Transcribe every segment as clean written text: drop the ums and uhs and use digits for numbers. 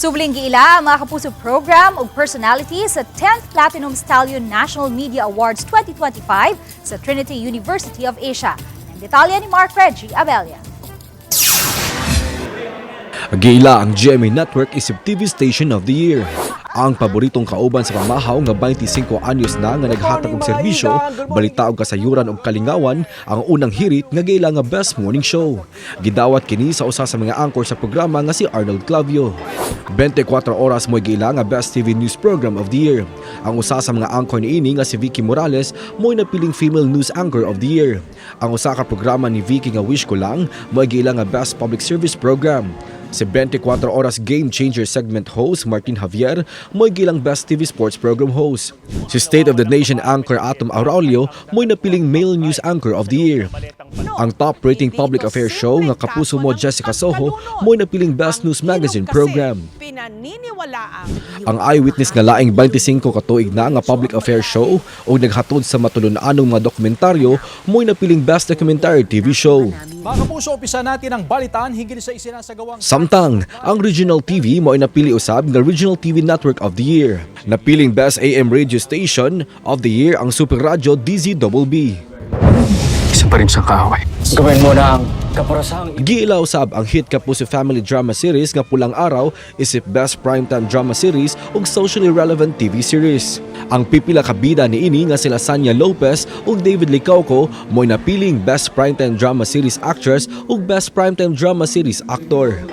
Subling giila ang Mga Kapuso program ug personality sa 10th Platinum Stallion National Media Awards 2025 sa Trinity University of Asia. Ang detalye ni Mark Reggie Abella. Giila ang GMA Network isip TV Station of the Year. Ang paboritong kauban sa pamahaw nga 25 anyos na nga naghatag og serbisyo, balita og kasayuran og kalingawan, ang unang hirit nga giila nga Best Morning Show. Gidawat kini sa usa sa mga anchor sa programa nga si Arnold Clavio. 24 Oras mo'y giila nga Best TV News Program of the Year. Ang usa sa mga anchor niini nga si Vicky Morales mo'y napiling Female News Anchor of the Year. Ang usa ka programa ni Vicky nga Wish Ko Lang mo'y giila nga Best Public Service Program. Si 24 Oras Game Changer segment host Martin Javier mo'y giilang Best TV Sports Program host. Si State of the Nation anchor Atom Araullo mo'y napiling Male News Anchor of the Year. Ang top rating public affairs show nga Kapuso Mo Jessica Soho mo'y napiling Best News Magazine Program. Ang Eyewitness nga laing 25 ka tuig na nga public affairs show o naghatod sa matulun-anong mga dokumentaryo mo'y napiling Best Documentary TV Show. Mga Kapuso, umpisa natin ang balitaan hinggil sa isinasagawang Samtang, ang Regional TV mo ay napili usab nga Regional TV Network of the Year. Napiling Best AM Radio Station of the Year ang Super Radio DZBB. Isa pa rin siyang kaaway. Gawin mo na ang kaparasahang Giila usab ang hit Kapuso Family Drama Series nga Pulang Araw isip Best Primetime Drama Series ug Socially Relevant TV Series. Ang pipila ka bida niini nga sila Sanya Lopez ug David Licauco mo'y napiling Best Primetime Drama Series Actress ug Best Primetime Drama Series Actor.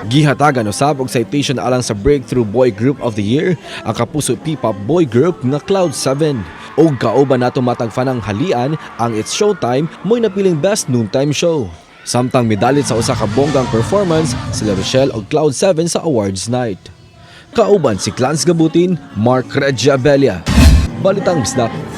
Gihatagan usab og citation alang sa Breakthrough Boy Group of the Year ang Kapuso P-pop boy group nga Cloud7. Ug kauban nato matag pananghalian ang It's Showtime mo'y napiling Best Noontime Show. Samtang midalit sa usa ka bonggang performance sila Rochelle og Cloud7 sa awards night. Kauban si Clans Gabutin, Mark Regia Abella. Balitang Bisdak.